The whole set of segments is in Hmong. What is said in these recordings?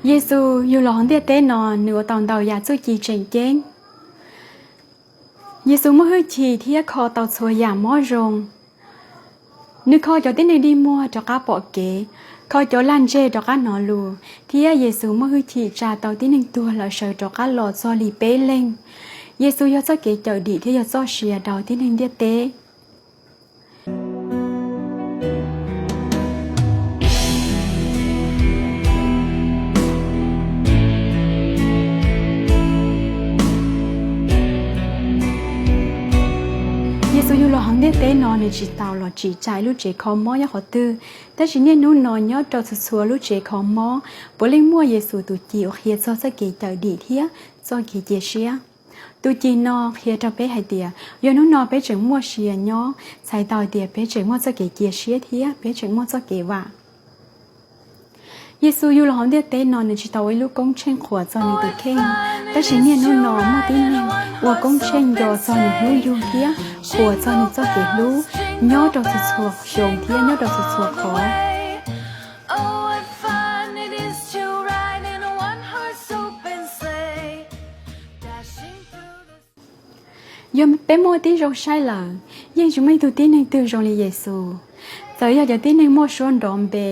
Yexus yug los hauv ntiaj teb no, nws ua tau ntau yam txuj ci tseem ceeb. Yexus muaj hwj chim thiab kho tau txhua yam mob zoo. Nws kho cov tib neeg dig muag rov qab pom kev, kho cov lag ntseg rov qab hnov lus, thiab Yexus muaj hwj chim tsa tau tib neeg tuag lawm sawv rov qab los txog li peb leeg. Yexus yog txoj kev cawm dim thiab yog txoj sia rau tib neeg ntiaj teb. Yexus yug los hauv ntiaj teb no, nws tsis tau los tsim tsa lub tsev kho mob nyob qhov twg, tab sis niaj hnub no nyob rau txhua txhua lub tsev kho mob puav leej muaj Yexus tus ci uas qhia txog txoj kev cawm dim thiab txoj kev cia siab. Tus ci no qhia rau peb hais tias yog hnub no peb tseem muaj sia nyob, txhais tau hais tias peb tseem muaj txoj kev cia siab thiab peb tseem muaj txoj kev vam. Yexus yug los hauv ntiaj teb no, nws tsis tau ua ib lub koob tsheej qhuas txog nws tus kheej, tab sis niaj hnub no muaj tib neeg ua koob tsheej nco txog nws hnub yug thiab qhuas txog nws txoj kev hlub nyob rau txhua txhua xyoo thiab nyob rau txhua txhua qhov. Yog peb muaj tib zoo saib lawm, yeej tsis muaj ib tug tib neeg twg zoo li Yexus. Txawm yog cov tib neeg muaj suab nrov npe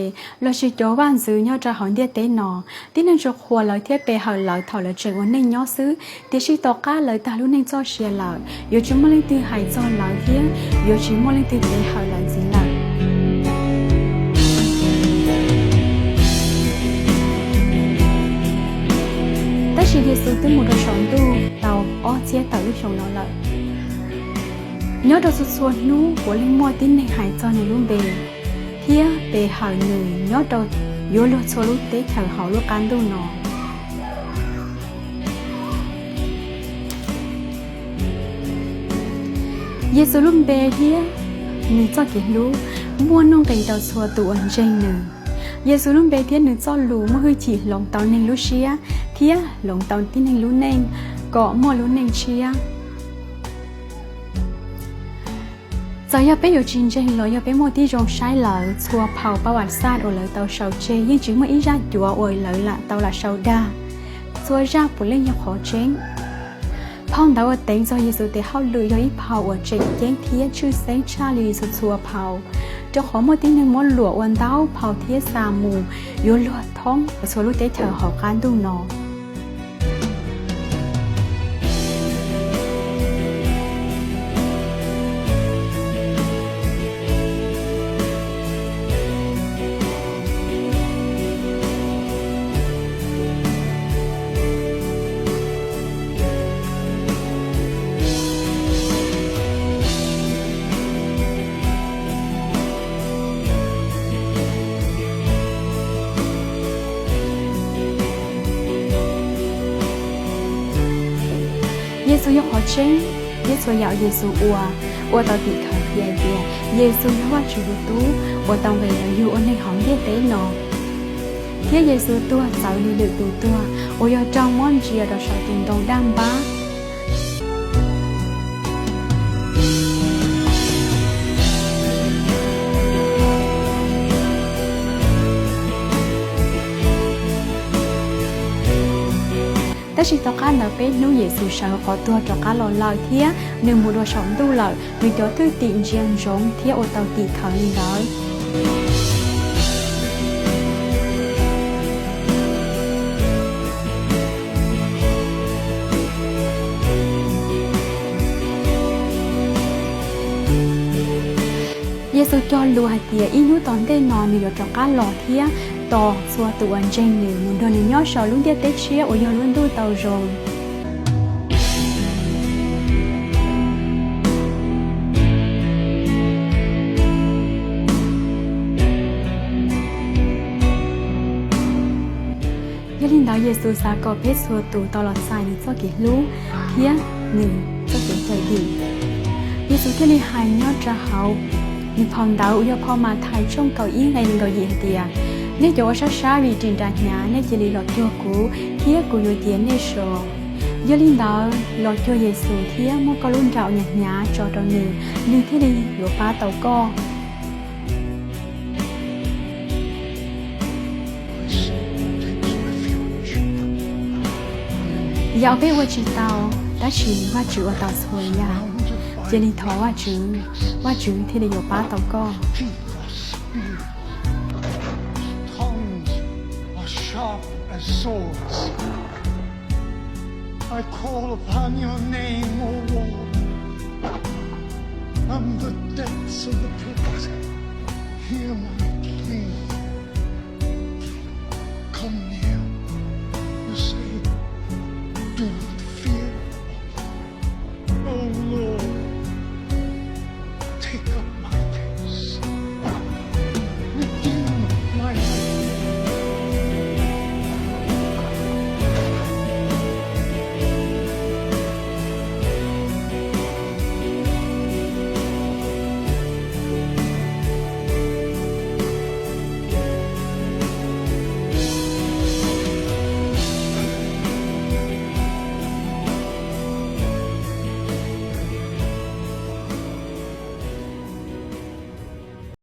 lossis cov vaj ntxwv nyob rau hauv ntiaj teb no, tib neeg tsuas qhuas lawv thiab pe hawm lawv thaum lawv tseem ua neej nyob xwb, tiam sis tom qab lawv tag lub neej txoj sia lawm, yuav tsis muaj leej twg hais txog lawv thiab yuav tsis muaj leej twg pe hawm lawv ntxiv lawm. Tab sis Yexus twb mus rau saum ntuj tau ob txhiab tawm lub xyoo no lawm. Nyob rau txhua txhua hnub puav leej muaj tib neeg hais txog nws lub npe thiab pe hawm nws nyob rau yuav luag txhua lub teb chaws hauv lub qab ntuj no. Yexus lub npe thiab nws txoj kev hlub muaj nuj nqis rau txhua tus uas ntseeg nws. Yexus lub npe thiab nws txoj lus muaj hwj chim hloov tau neeg lub siab thiab hloov tau tib neeg lub neej kom muaj lub neej tshiab. Txawm yog peb yuav tsis ntseeg los yog peb muaj tib zoo saib lawm, txhua phau pab vam xaj uas lawv tau sau tseg yeej tsis muaj ib zaj cuav uas lawv lam tau lam sau dag. Txhua zaj puav leej yog qhov tseeb. Phau ntawv uas teev txog Yexus tes hauj lwm yog ib phau uas tseem ceeb thiab tshwj xeeb tshaj li txhua txhua phau, rau qhov muaj tib neeg muab luam ua ntau phau thiab xa mus yuav luag thoob txhua lub teb chaws hauv qab ntuj no. Yexus yog qhov tseeb, thiab txhua yam Yexus ua, ua tau tim khawv qhia tias Yexus yog Vajtswv tus Tub uas tau nqis los yug ua neeg hauv ntiaj teb no. Thiab Yexus tuag txawv li lwm tus tuag uas yog raug muab ntsia rau saum tus ntoo daj npab. Tab sis tom qab ntawd peb hnub Yexus sawv hauv qhov tuag rov qab los lawm thiab nws mus dua saum ntuj lawm, nws cov thwj tim ntsia ntsoov thiab ua tau tim khawv li ntawd. Yexus cog lus hais tias ib hnub tom ntej no nws yuav rov qab los thiab tos txhua tus uas ntseeg nws mus nrog nws nyob saum lub ntiaj teb tshiab uas yog lub ntuj tau zoo. Yog li ntawd Yexus xav kom peb txhua tus tau los txais nws txoj kev hlub thiab nws txoj kev cawm dim. Yexus thiaj li hais nyob rau hauv nws phau ntawv uas yog phau Mathais tshooj kaum ib nqe nees nkaum yim hais tias, nej cov uas sab sab vim ris nra hnyav, nej cia li los cuag kuv thiab kuv yuav cia nej so. Yog li ntawd los cuag Yexus thiab muab koj lub nra uas hnyav hnyav tso rau nws, nws thiaj li yuav pab tau koj. Yog peb ua tsis tau, tab sis Vajtswv ua tau txhua yam. Cia li thov Vajtswv, Vajtswv thiaj li yuav pab tau koj. Tongues are sharp as swords. I call upon your name, O Lord, from the depths of the pit. Hear my